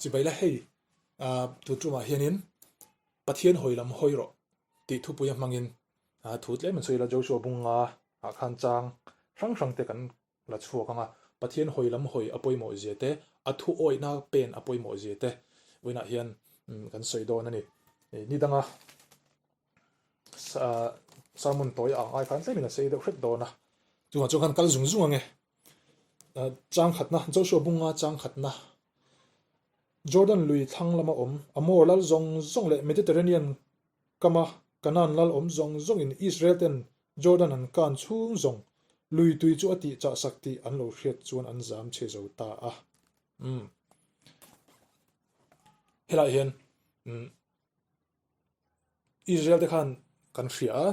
Chibai la hei tu tumah hianin Pathian hawi lam hawi rawh tih thupuia hmangin thu tlem an sawi la Joshua bunga ah khan chang hrang hrang te kan la chhuak ang a, Pathian hawi lam hawi a pawimawh zia te, a thu awihna pen a pawimawh zia te vawiinah hian kan sawi dawn a ni. Ni danga sermon tawi ang ai khan tlemin a sei deuh hret dawn a, chungah chuan khan kal zung zung ang e. Chang khatna, Joshua bunga chang khatna, Jordan lui thlang lama awm Amor lal zawng zawng leh Mediterranean kama Canaan lal awm zawng zawngin Israel ten Jordan an kan chhung zawng lui tui chu a tih chah sak tih an lo hriat chuan an zam chhe zo ta a. Umm. Helaiah hian umm Israel te khan kan hria a,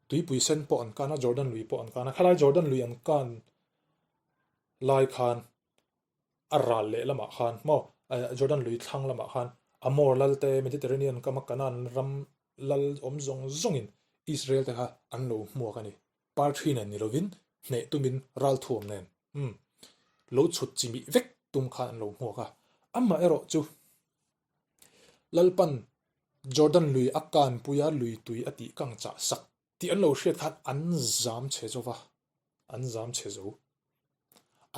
tuipui sen pawh an kan a, Jordan lui pawh an kan a, khalai Jordan lui an kan lai khan a ral leh lamah khan maw Jordan lui thlang lamah khan Amor lal te Mediterranean kama Canaan ram lal awm zawng zawngin Israel te kha an lo hmuak a ni. Parthi nen ni lovin hneh tumin ralthuam nen umm lo chhut chimih vek tum khan an lo hmuak a. Amaherawh chu Lalpan Jordan lui a kanpuia lui tui a tih kang chah sak tih an lo hriat khan an zam chhe zo va, an zam chhe zo.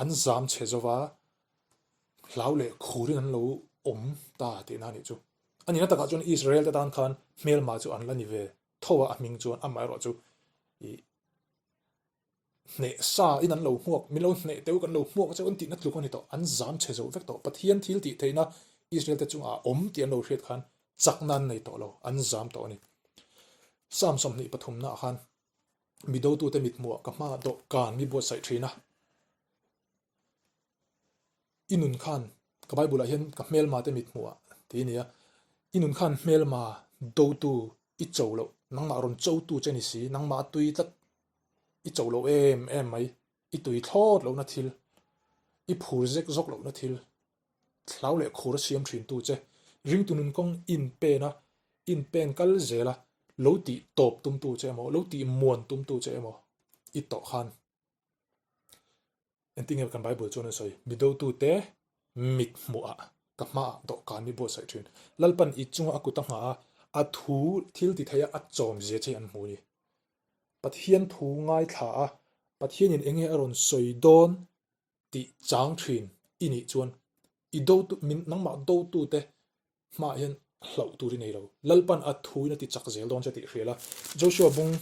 An zam chhe zo va, hlau leh khurin an lo awm ta tihna a nih chu. A nihna takah chuan Israel te tan khan hmelma chu an la ni ve tho a, a hming chuan amaherawh chu ih Hneh sa in an lo hmuak, min lo hneh teu kan lo hmuak cheu an tihna tluk a ni tawh, an zam chhe zo vek tawh. Pathian thil tih theihna Israel te chungah a awm tih an lo hriat khan chakna an nei tawh lo, an zam tawh a ni. Psalm 23 naah khan mi dotute mithmuah ka hmaah dawhkan mi buatsaih thin a. I nun khan, ka Bible ah hian ka hmelma te mithmuah tih a ni a, i nun khan hmelma dotu i cho loh, nangmah rawn chotu che ni si, nangmah a tui tlat i cho loh em em mai, i tui thlawt lohna thil, i phur zek zawk lohna thil, thlau leh khur a siam thin tu che, ringtu nun kawng inpen a, inpen kal zel a, lo tih tawp tumtu che emaw, lo tih muan tumtu che emaw i tawh khan. Engtinge kan Bible chuan a sawi? Mi dotute mit hmuhah ka hmaah dawhkan mi buatsaih thin. Lalpan i chunga a kut a nghah a, a thu thil ti theia a chawm zia che an hmu a ni. Pathian thu ngaithla a, Pathianin enge a rawn sawi dawn tih chang thin i nih chuan i dotu, min nangmah dotute hmaah hian hlauh tur i nei lo. Lalpan a thuin a ti chak zel dawn che tih hria la. Joshua bung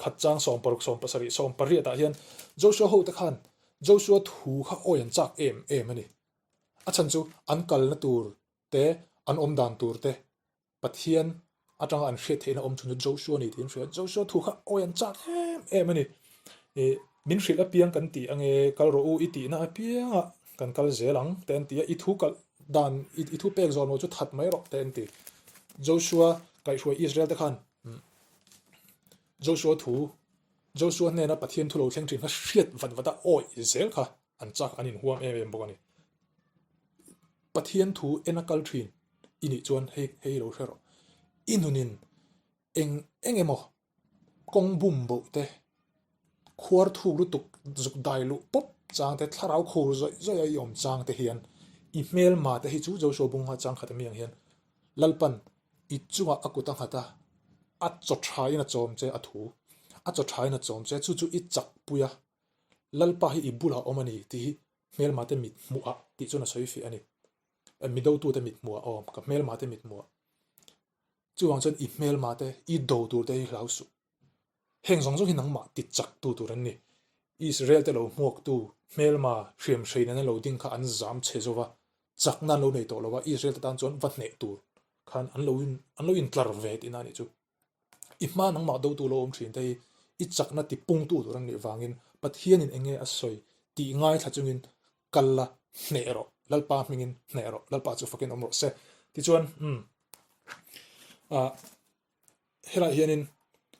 khat chang 16, 17, 18 ah hian Joshua hote khan Joshua thu kha awi an chak em em a ni. A chhan chu an kalna tur te, an awm dan tur te Pathian atanga an hriat theihna awm chhun chu Joshua a ni tih an hria. Joshua thu kha awi an chak em em a ni. Ih min hrilh apiang kan tih ange kal rawh u i tihna apiangah kan kal zel ang te an ti a, i thu kalh dan i thu pek zawn maw chu that mai rawh te an ti. Joshua kaihhruai Israel te khan Joshua thu Joshua hnena Pathian thu lo thleng thin kha hriat vat vat a awih zel kha an chak an inhuam em em bawk a ni. Pathian thu en a kal thin i nih chuan hei hei lo hre rawh. I nunin eng eng emaw kawng bum boh te, khuar thuk lutuk zuk dai luh pawp chang te, thlarau khur zawih zawih a i awm chang te hian i hmelma te hi chu Joshua Bunga chang khat ami ang hian Lalpan i chungah a kut a nghat a, a chaw thain a chawm che a thu, a chaw thain a chawm che, chu chu i chak pui a, Lalpa hi i bulah a awm a ni tih hi hmelma te mit hmuhah tih chuan a sawi fiah a ni. Mi dotute mit hmuhah awm, ka hmelma te mit hmuhah. Chuvang chuan i hmelma te, i do tur te hi hlau suh. Heng zawng zawng hi nangmah ti chak tu tur an ni. Israel te lo hmuak tu hmelma hriam hrei nena lo ding kha an zam chhe zo va, chakna an lo nei tawh lo va, Israel te tan chuan va hneh tur khan an lo in an lo intlar ve tihna a nih chu. I hma nangmah dotu lo awm thin te hi i chakna ti pungtu tur an nih vangin Pathianin eng nge a sawi tih ngaithla chungin kal la hneh rawh, Lalpa hmingin hneh rawh, Lalpa chu fakin awm rawh se. Tichuan, umm, ah, helaiah hianin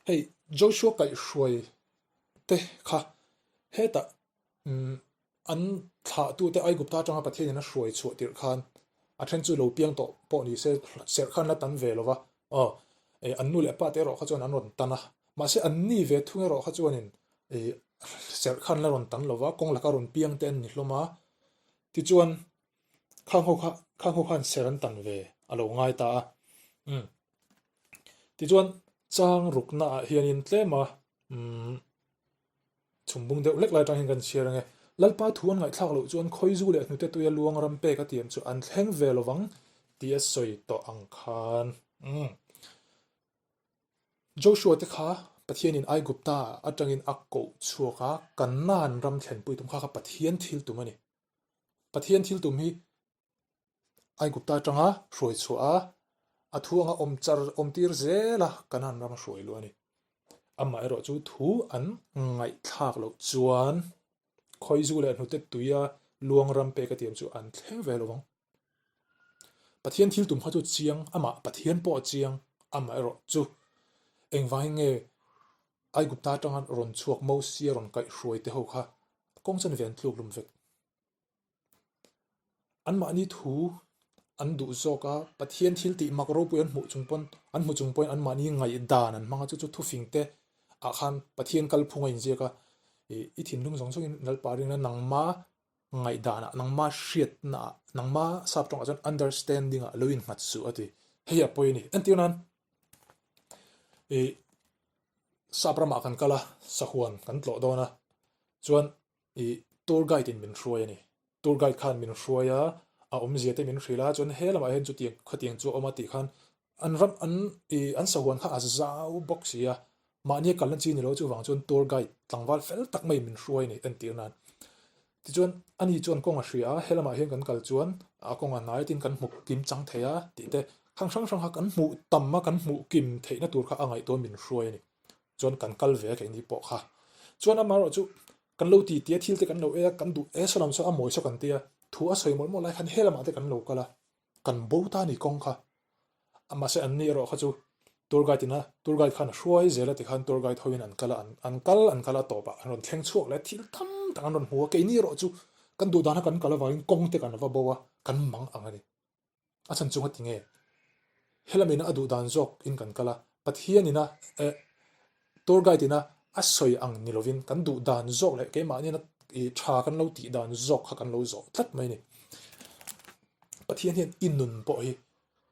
hei Joshua kaihhruai te kha hetah umm an thlahtute Aigupta atanga Pathianin a hruai chhuah tirh khan a then chu lo piang tawh pawh ni se serh khan la tan ve lo va, aw eh an nu leh pa te erawh kha chuan an rawn tan a, mahse an ni ve thung erawh kha chuanin eh serh khan la rawn tan lo va, kawng laka rawn piang te an ni hlawm a, tichuan khang ho kha. Khang ho khan ser an tan ve a lo ngai ta a. Umm. Tichuan chang rukna ah hianin tlem a umm chhumbung deuh lek lai atang hian kan chhiar ange. Lalpa thu an ngaihthlak loh chuan khawizu leh hnute tuia luang ram pek a tiam chu an thleng ve lovang tih a sawi tawh ang khan. Umm. Joshua te kha Pathianin Aigupta atangin a koh chhuak a, Kanaan ram thlenpui tum kha kha Pathian thil tum a ni. Pathian thil tum hi Aigupta atanga hruai chhuah a, a thu anga awm char awm tir zel a Kanaan ram a hruai luh a ni. Amaherawh chu thu an ngaihthlak loh chuan khawizu leh hnute tuia luang ram pek a tiam chu an thleng ve lo vang. Pathian thil tum kha chu chiang, amah Pathian pawh a chiang, amaherawh chu engvangin nge Aigupta atanga rawn chhuak Mosia rawn kaihhruai te ho kha kawng chanve an tluk lum vek. Anmahni thu an duh zawk a, Pathian thil tih mak ropui an hmuh chung pawn an hmu chung pawhin anmahni ngaihdan an hmang a, chu chu thufing te ah khan Pathian kalphung a inziak a, ih i thinlung zawng zawngin Lalpa ringna nangma ngaihdanah, nangma hriatnaah, nangma sap tawngah chuan understanding ah lo innghat suh a ti. Hei a pawi a ni. Entir nan ih sap ramah kan kal a, sahuan kan tlawh dawn a, chuan ih tour guide in min hruai a ni. Tour guide khan min hruai a, a awmzia te min hrilh a, chuan he lamah hian chutiang khatiang chu a awm a tih khan an ram an ih an sahuan kha a zau bawk si a, mahni a kalna chi ni lo chuvang chuan tour guide tlangval fel tak mai min hruai a ni entir nan. Tichuan ani chuan kawng a hria a, he lamah hian kan kal chuan a kawng a hnai tin kan hmu kim chang thei a tih te khang hrang hrang kha kan hmuh tam a kan hmuh kim theihna tur kha a ngaihtuah min hruai a ni. Chuan kan kal ve a keini pawh kha. Chuan amaherawh chu kan lo ti tia thil te kan lo ei a, kan duh e saw lam saw a mawi saw kan tia thu a sawi mawlh mawlh lai khan he lamah te kan lo kal a, kan bo ta ni kawng kha. Mahse an ni erawh kha chu tour guide ina tour guide khan a hruai zel a tikhan tour guide hoin an kal a, an kal an kal a tawpah an rawn thleng chhuak leh thil tam tak an rawn hmu a, keini erawh chu kan duh dana kan kal avangin kawng te kan va bo a, kan mang ang a ni. A chhan chunga ti nge? Helam ina a duh dan zawk in kan kal a, Pathian ina eh tour guide ina a sawi ang ni lovin kan duh dan zawk leh keimahni ina ih tha kan lo tih dan zawk kha kan lo zawh tlat mai a ni. Pathian hian i nun pawh hi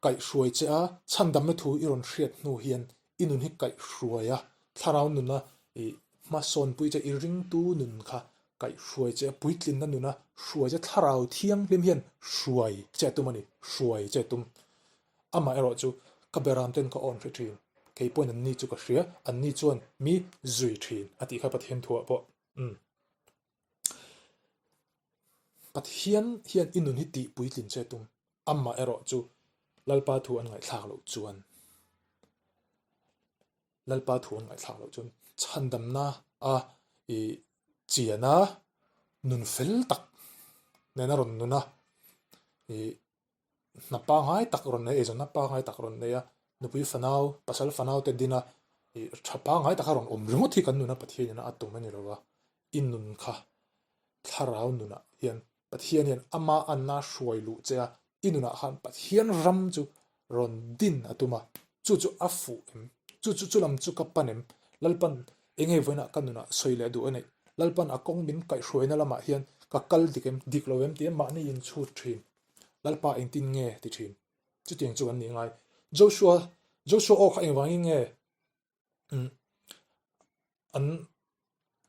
kaihhruai che a, chhandamna thu i rawn hriat hnu hian i nun hi kaihhruai a, thlarau nuna ih hmasawnpui che i ringtu nun kha Kaihhruai che a puitlinna nuna hruai che thlarau thianghlim hian hruai che a tum a ni, hruai che a tum. Amah erawh chu ka beram ten ka awn hre thin, kei pawhin an ni chu ka hria, an ni chuan mi zui thin a tih kha Pathian thuah pawh. Umm. Pathian hian i nun hi tih puitlin che a tum. Amah erawh chu Lalpa thu an ngaihthlak loh chuan. Lalpa thu an ngaihthlak loh chuan chhandamna a i chian a, nun fel tak nena rawn nun a, i hna pangngai tak rawn nei, eizawnna pangngai tak rawn nei a, nupui fanau, pasal fanau te din a, i tha pangngai taka rawn awm ringawt hi kan nuna Pathian ina a tum a ni lo va, i nun kha thlarau nunah hian Pathian hian ama anna hruai luh che a, i nunah khan Pathian ram chu rawn din a tum a, chu chu a fuh em? Chu chu chulam chu ka pan em? Lalpan enge vawiinah ka nunah sawi leh duh a neih? Lalpan a kawng min kaihhruaina lamah hian ka kal dik em, dik lo em tia mahni inchhut thin. Lalpa engtin nge ti thin? Chutiang chu kan nih ngai. Joshua, Joshua aw kha engvangin nge An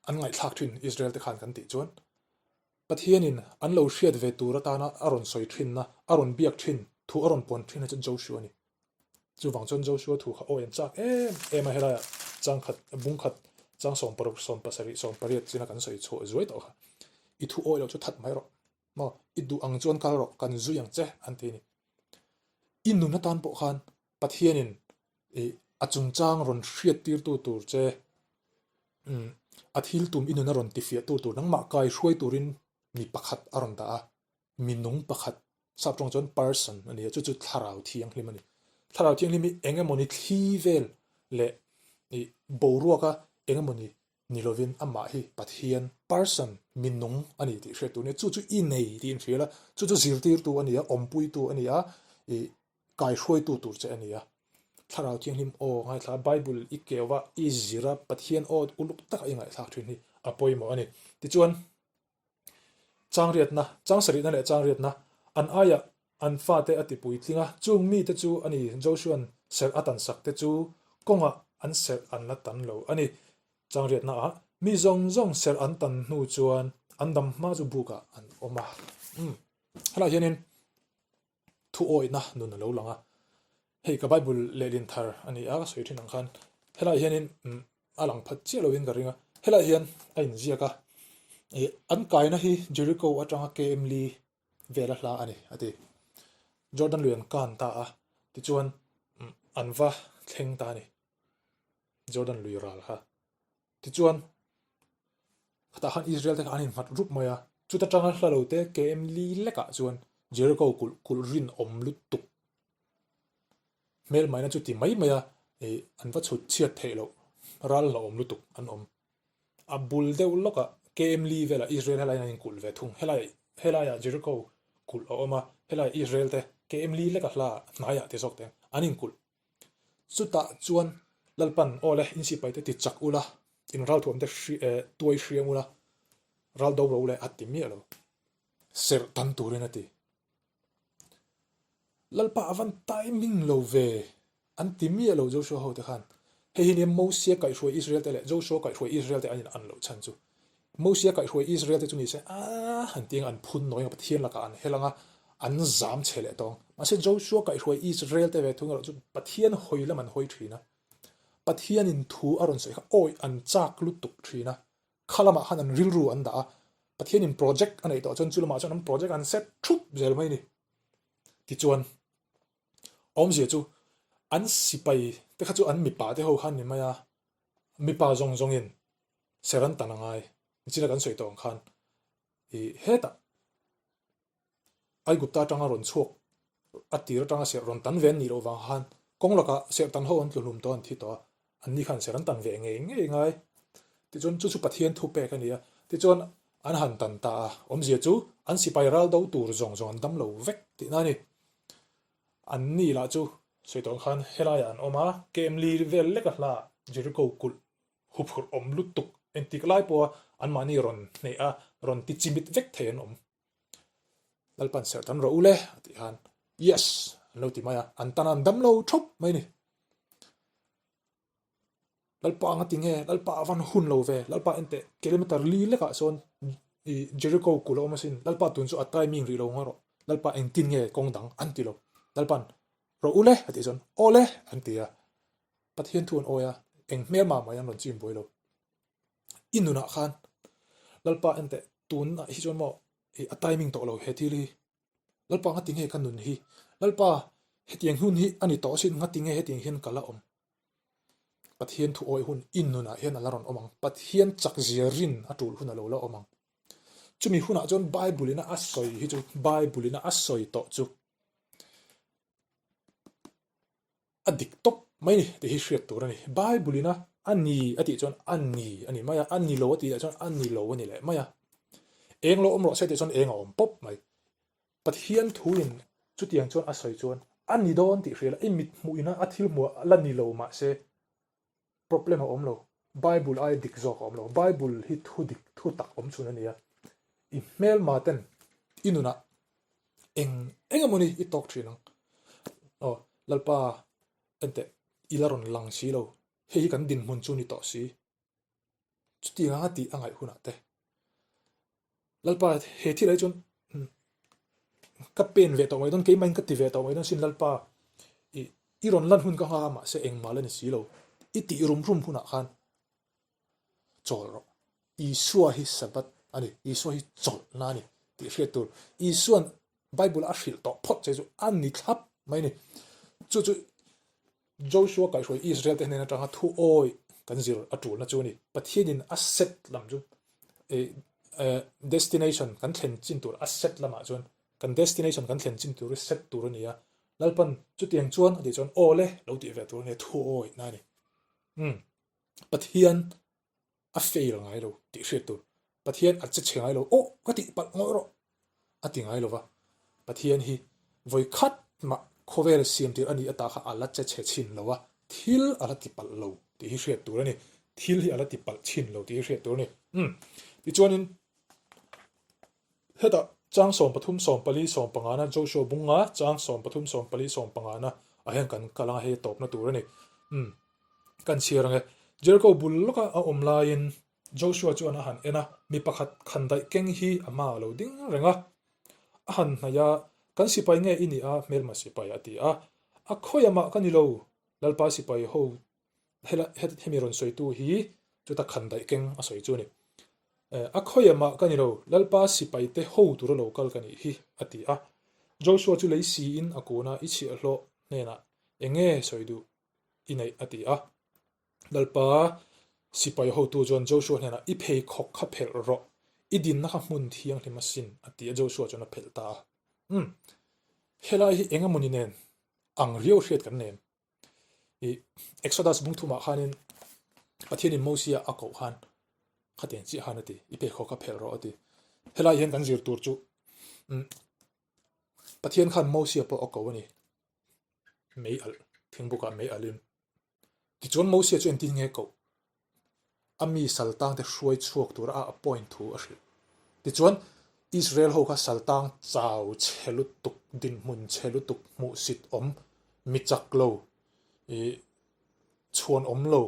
an ngaihthlak thin Israel te khan kan tih chuan Pathianin an lo hriat ve tur atana a rawn sawi thinna, a rawn biak thin, thu a rawn puan thin a chu Joshua a ni. Chuvang chuan Joshua thu kha awi an chak em em a helaiah changkhat bungkhat chang 16 17 18 china kan sawi chhuah zuai tawh kha. I thu awi loh chu that mai rawh. Maw i duh ang chuan kal rawh kan zui ang che an ti a ni. I nun atan pawh khan Pathianin ih a chungchang rawn hriat tirtu tur che umm a thil tum i nuna rawn tifiah tu tur nangmah kai hruai turin mi pakhat a rawn dah a, mi nung pakhat sap tawng chuan person a ni a chu chu thlarau thianghlim a ni. Thlarau thianghlim hi eng emawni thli vel leh ih boruaka eng emawni ni lovin amah hi Pathian person mi nung a ni tih hriat tur a ni a, chu chu i nei tih inhria la, chu chu zirtirtu a ni a, awmpuitu a ni a ih kaihruaitu tur che a ni a. Thlarau Thianghlim aw ngaithla Bible i keu a, i zir a, Pathian aw uluk taka i ngaihthlak thin hi a pawimawh a ni. Tichuan, changriatna, changsarihna leh changriatna an aiah. An fate a ti puitling a, chung mite chu a ni, Joshua'n serh a tan sak te chu kawngah an serh an la tan lo a ni. Changriatnaah mi zawng zawng serh an tan hnu chuan an dam hma chu bukah an awm a. Umm. Helaiah hianin thu awihna nun a lo lang a. Hei ka Bible lehlin thar a ni a, ka sawi thin ang khan helaiah hianin a lang phat chiah lovin ka ring a. Helaiah hian a inziak a, ih an kaina hi Jericho atanga KM li vela hla a ni a ti. Jordan lui an kan ta a, tichuan an va thleng ta a ni Jordan lui ral kha. Tichuan khatah khan Israel te kha an innghat rup mai a, chuta tanga hla lo te KM li lekah chuan Jericho kulh kulh rinawm lutuk hmelmaina chu ti mai mai a ih an va chhut chhiat theih loh ral hlauhawm lutuk an awm. A bul deuh lawkah KM li velah Israel helaiin an inkulh ve thung. Helai helaiah Jericho kulh a awm a, helaiah Israel te KM li leka hla hnaiah ti zawk teng an inkulh. Chutah chuan Lalpan aw le in sipai te ti chak ula, in ralthuam te hri eh tuai hriam ula, ral do ro le a ti miah lo. Serh tam turin a ti. Lalpa a van timing lo ve an ti miah lo Joshua ho te khan. Hei hi nia Mosia kaihhruai Israel te leh Joshua kaihhruai Israel te an in an loh chhan chu. Mosia kaihhruai Israel te chu ni se aah an ti anga an phun nawi anga Pathian lakah an hel anga an zam chhe leh tawng. Mahse Joshua kaihhruai Israel te ve thung erawh chu Pathian hawi lam an hawi thin a. Pathian in thu a rawn sawi kha awi an chak lutuk thin a. Kha lamah khan an rilru an dah a, Pathianin project a neih tawh chuan chu lamah chuan an project an set thup zel mai a ni. Tichuan, awmzia chu an sipai te kha chu an mipa te ho khan ni mai a, mipa zawng zawngin ser an tan a ngai. Nichina kan sawi tawh ang khan ih hetah Aigupta atanga rawn chhuak a tir atanga serh rawn tan ve an nih loh vang khan kawng lakah serh tan ho an tlu hlum tawh an thi tawh a, anni khan serh an tan ve ngei ngei ngai. Tichuan chu chu Pathian thu pek a ni a, tichuan an han tan ta a, awmzia chu an sipai ral do tur zawng zawng an dam lo vek tihna a ni. Anni lah chu sawi tawh ang khan helaiah an awm a, Kemli vel lek a hla Jericho kulh huphurh awm lutuk engtik lai pawha anmahni rawn hneh a, rawn ti chimit vek thei an awm. Lalpan serh tam rawh u le a tih khan yes an lo ti mai a, an tan a an dam lo thup mai a ni. Lalpa anga ti nge, Lalpa a van hun lo ve, Lalpa enteh kilometer li lekah sawn i Jericho kulh a awm asin, Lalpa tun chu a timing rih lo ngaw rawh, Lalpa engtin nge kawng dang an ti lo. Lalpan rawh u le a tih chuan aw le an ti a, Pathian thu an awi a, eng hmel mah mai an rawn chim buai lo. I nunah khan Lalpa enteh tunah hi chuan maw ih a timing tawh lo he thil hi. Lalpa ngati nge ka nun hi? Lalpa hetiang hun hi a ni tawh asin ngati nge hetiang hian ka la awm? Pathian thu awih hun i nunah hian a la rawn awm ang. Pathian chak zia rin a tul hun a lo la awm ang. Chumi hunah chuan Bible ina a sawi hi chu Bible ina a sawi tawh chu A dik tawp mai ni tih hi hriat tur a ni. Bible ina a ni a tih chuan a ni a ni mai a, a ni lo a tih leh chuan a ni lo a ni leh mai a. Eng lo awm rawh se tih chuan eng a awm pawp mai. Pathian thuin chutiang chuan a sawi chuan a ni dawn tih hria la, i mit hmuh ina a thil hmuh la ni lo mahse problem a awm lo. Bible aia dik zawk a awm lo. Bible hi thu dik thu tak awm chhun a ni a. I hmelma ten i nunah Eng eng emaw ni i tawk thin ang. Aw, Lalpa, enteh, i la rawn lang si lo. Hei hi kan dinhmun chu ni tawh si. Chutiang anga tih a ngaih hunah te. Lalpa, he thil ah hi chuan ka pen ve tawh mai dawn, keimahin ka ti ve tawh mai dawn sin Lalpa, i i rawn lan hun ka nghak a mahse engmah la ni si lo. I tih rum rum hunah khan chawl rawh. Isua hi Sabbath a ni, Isua hi chawlhna a ni tih hriat tur. Isua'n Bible a hrilh tawh phawt che chu a ni thlap mai a ni. Chu chu Joshua kaihhruai Israel te hnen atanga thu awi kan zir a tulna chu a ni. Pathianin a set lam chu destination kan thlen chin tur a set lamah chuan kan destination kan thlen chin tur hi set tur a ni a. Lalpan chutiang chuan a tih chuan aw le lo tih ve tur a ni a, thu awihna a ni. Umm. Pathian a fail ngai lo tih hriat tur. Pathian a che chhe ngai lo, aw ka tih palh ngawih rawh a ti ngai lo va. Pathian hi vawi khat mah khawvel siam tir a nih ata kha a la che chhe chhin lo a, thil a la ti palh lo tih hi hriat tur a ni. Thil hi a la ti palh chhin lo tih hi hriat tur a ni. Umm tichuanin hetah. Chang 13 14 15 na Joshua bunga chang 13 14 15 na ah hian kan kal anga hei tawpna tur a ni. Umm kan chhiar ang e. Jericho bul lawka a awm laiin Joshua chuan a han en a, mi pakhat khandaih keng hi a hmaah a lo ding reng a. A han hnaih a, Kan sipai nge i nih a hmelma sipai a ti a. A khawi amah ka ni lo, Lalpa sipai ho hela hemi rawn sawitu hi chuta khandaih keng a sawi chu a ni. A khawi amah ka ni lo, Lalpa sipai te ho tura lo kal ka nih hi a ti a. Joshua chu lei siin a kun a, I chhiahhlawh hnenah eng nge sawi duh i neih a ti a. Lalpa sipai hotu chuan Joshua hnenah, I pheikhawk kha phelh rawh, i dinna kha hmun thianghlim asin, a ti a, Joshua chuan a phelh ta a. Umm, helai hi eng emawni nen ang riau hriat kan nem. I Exodus bung thumah khanin Pathianin Mosia a koh khan khatiang chiah khan a ti, I pheikhawk kha phelh rawh, a ti. Helai hian kan zir tur chu, umm, Pathian khan Mosia pawh a ko a ni. Mei alh, thingbukah mei alhin. Tichuan Mosia chu entin nge koh? A mi saltangte hruai chhuak tura a appoint thu a hrilh. Tichuan Israel ho kha saltang chau chhe lutuk, dinhmun chhe lutuk, hmuhsit awm, mi chak lo, ih chhuan awm lo,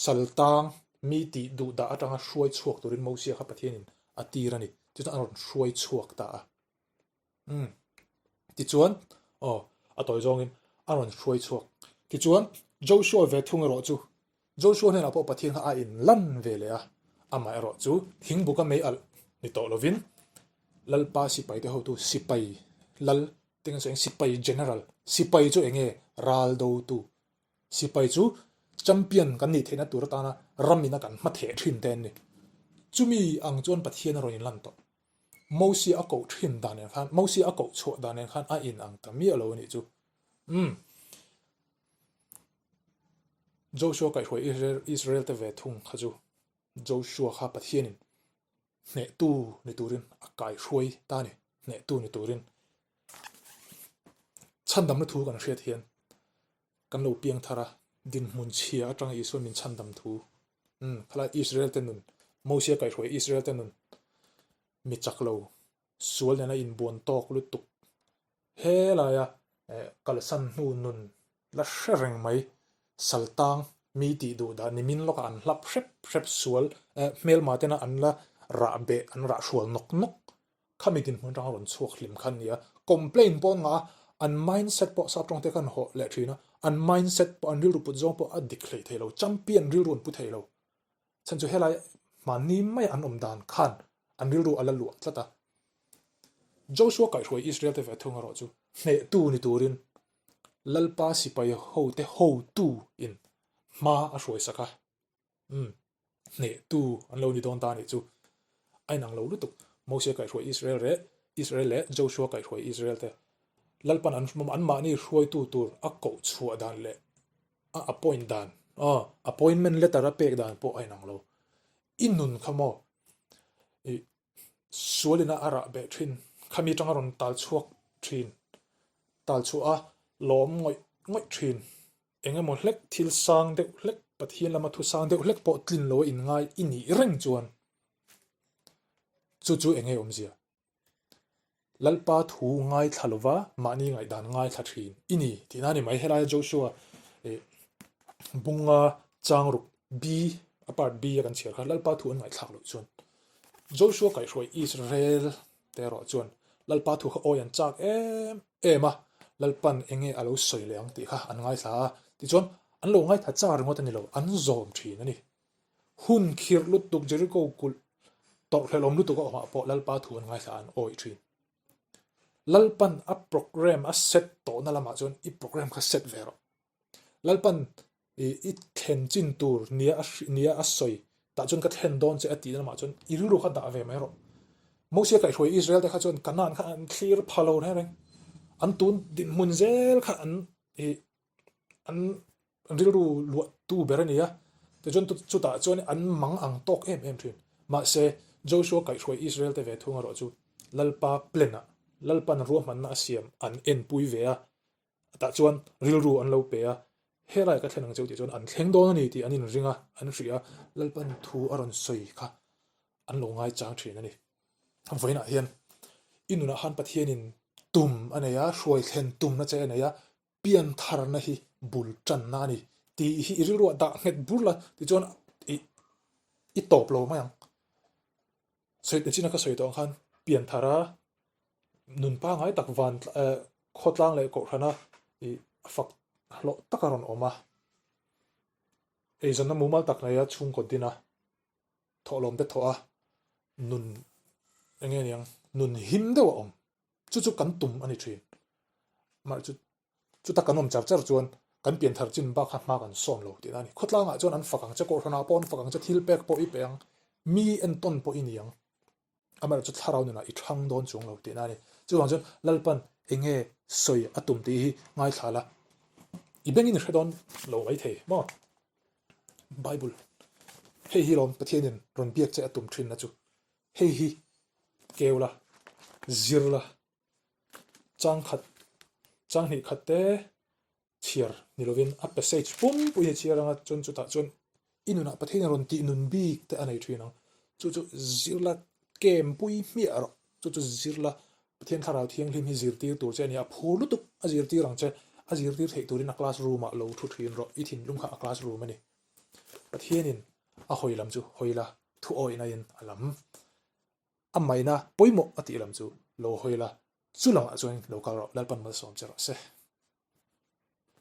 saltang mi tih duh dah atanga hruai chhuak turin Mosia kha Pathianin a tir a ni. Tichuan a rawn hruai chhuak ta a. Umm. Tichuan, aw, a tawi zawngin a rawn hruai chhuak. Tichuan, Joshua ve thung erawh chu, Joshua hnenah pawh Pathian kha a inlan ve leh a, amah erawh chu thingbuka mei alh ni tawh lovin Lalpa sipaite hotu sipai lal teng chu eng sipai general, sipai chu eng nge ral dotu, sipai chu champion kan nih theihna tur atana ramina kan hmatheh thin te an ni. Chumi ang chuan Pathian a rawn inlan tawh. Mosia a koh thin dan nen khan, Mosia a koh chhuah dan nen khan a in ang ta miah lo a nih chu. Umm. Joshua kaihhruai Israel, Israel te ve thung kha chu Joshua kha Pathianin hnehtu ni turin a kaihhruai ta a ni, hnehtu ni turin. Chhandamna thu kan hriat hian kan lo piang thar a, dinhmun chhia atanga Isuan min chhandam thu. Umm, khalai Israel te nun, Mosia kaihhruai Israel te nun, mi chak lo, sual nena inbuan tawk lutuk helaia kalsan hnu nun la hre reng mai, saltang mi tih duh dah nimin lawkah an hlap hrep hrep sual, hmelma tena an la rah beh, an rah hrual nawk nawk Khami dinhmun atanga rawn chhuak hlim kha an ni a, complain pawh an ngah a, an mindset pawh sap tawngte khan hawh leh thin a, an mindset pawh an rilru put zawng pawh a dik hlei thei lo, champion rilru an pu thei lo. Chhan chu helai hmanni mai an awm dan khan an rilru a la luah tlat a. Joshua kaihhruai Israel te ve thung erawh chu hnehtu ni turin Lalpa sipai hote hotu in hma a hruaisak a. Umm, hnehtu an lo ni dawn ta a nih chu. A inang lo lutuk. Mose kaihhruai Israel reh, Israel leh Joshua kaihhruai Israel te. Lalpan an anmahni hruaitu tur a koh chhuah dan leh a appoint dan, aw, appointment letter a pek dan pawh a inang lo. I nun kha maw? I sualina a rah beh thin, khami atanga rawn tal chhuak thin, tal chhuah a lawm ngawih ngawih thin. Eng emaw hlek thil sang deuh hlek, Pathian lama thu sang deuh hlek pawh tlin lo a inngai i nih reng chuan chu chu eng nge awmzia? Lalpa thu ngaithla lova mahni ngaihdan ngaithla thin i ni tihna a ni mai. Helaia Joshua ih bunga changruk B a part B a kan chhiar kha Lalpa thu an ngaihthlak loh chuan Joshua kaihhruai Israel te erawh chuan Lalpa thu kha awi an chak em em a, Lalpan eng nge a lo sawi leh ang tih kha an ngaithla a, tichuan an lo ngaithla char ringawt a ni lo, an zawm thin a ni. Hun khirh lutuk Jericho kulh tawrhhlelawm lutuk a awmah pawh Lalpa thu an ngaithla a, an awi thin. Lalpan a programme a set tawhna lamah chuan i programme kha set ve rawh. Lalpan i i thlen chin tur nia a nia a sawi tah chuan ka thlen dawn che a tih lamah chuan i rilru kha dah ve mai rawh. Mosia kaihhruai Israel te kha chuan Kanaan kha an thlir pha lo reng reng. An tun dinhmun zel kha an i an rilru luah tu ber a ni a. Tichuan chutah chuan an mang ang tawk em em thin. Mahse Joshua kaihhruai Israel te ve thung erawh chu Lalpa plan ah Lalpan ruahmanna a siam an enpui ve a. Tah chuan rilru an lo pe a, helai ka thlen ang cheu tih chuan an thleng dawn a ni tih an inring a, an hria a, Lalpan thu a rawn sawi kha an lo ngaichang thin a ni. Vawiinah hian i nunah khan Pathianin tum a nei a, hruai thlen tumna che a nei a, piantharna hi bul tanna a ni tih hi i rilruah dah nghet bur la tichuan i i tawp lo mai ang. Sawi nichin a ka sawi tawh ang khan pianthara nun pangngai tak van eh khawtlang leh kohhrana i fak hlawh tak a rawn awm a, eizawnna mumal tak nei a chhungkaw din a. Thawhlawm te thawh a, nun eng nge niang, nun him deuh a awm. Chu chu kan tum a ni thin. Mahse chu chuta kan awm char char chuan kan pian thar chin bak kha hma kan sawn lo tihna a ni. Khawtlangah chuan an fak ang che, Kohhranah pawh an fak ang che, thil pek pawh i pe ang, mi entawn pawh i ni ang. Amaherawhchu thlarau nunah i thang dawn chuang lo tihna a ni. Chuvang chuan Lalpan eng nge sawi a tum tih hi ngaithla la, i bengin i hre dawn lo maithei maw? Bible, Hei hi lawm Pathianin rawn biak che a tum thinna chu. Hei hi keu la, zir la, chang khat, chang hnih khat te chhiar ni lovin a passage pumpui hi chhiar anga chuan chutah chuan i nunah Pathianin rawn tih nun bik te a nei thin ang. Chu chu zir la kem pui hmiah rawh. Chu chu zir la Pathian Thlarau Thianghlim hi zirtir tur che a ni a, phur lutuk a zirtir ang che, a zirtir theih turin a class room ah lo thu thin rawh, i thinlung kha a class room a ni. Pathianin a hawi lam chu hawi la, thu awihna in a lam, a maina pawimawh a tih lam chu lo hawi la, chu lamah chuan lo kal rawh, Lalpan malsawm che rawh se.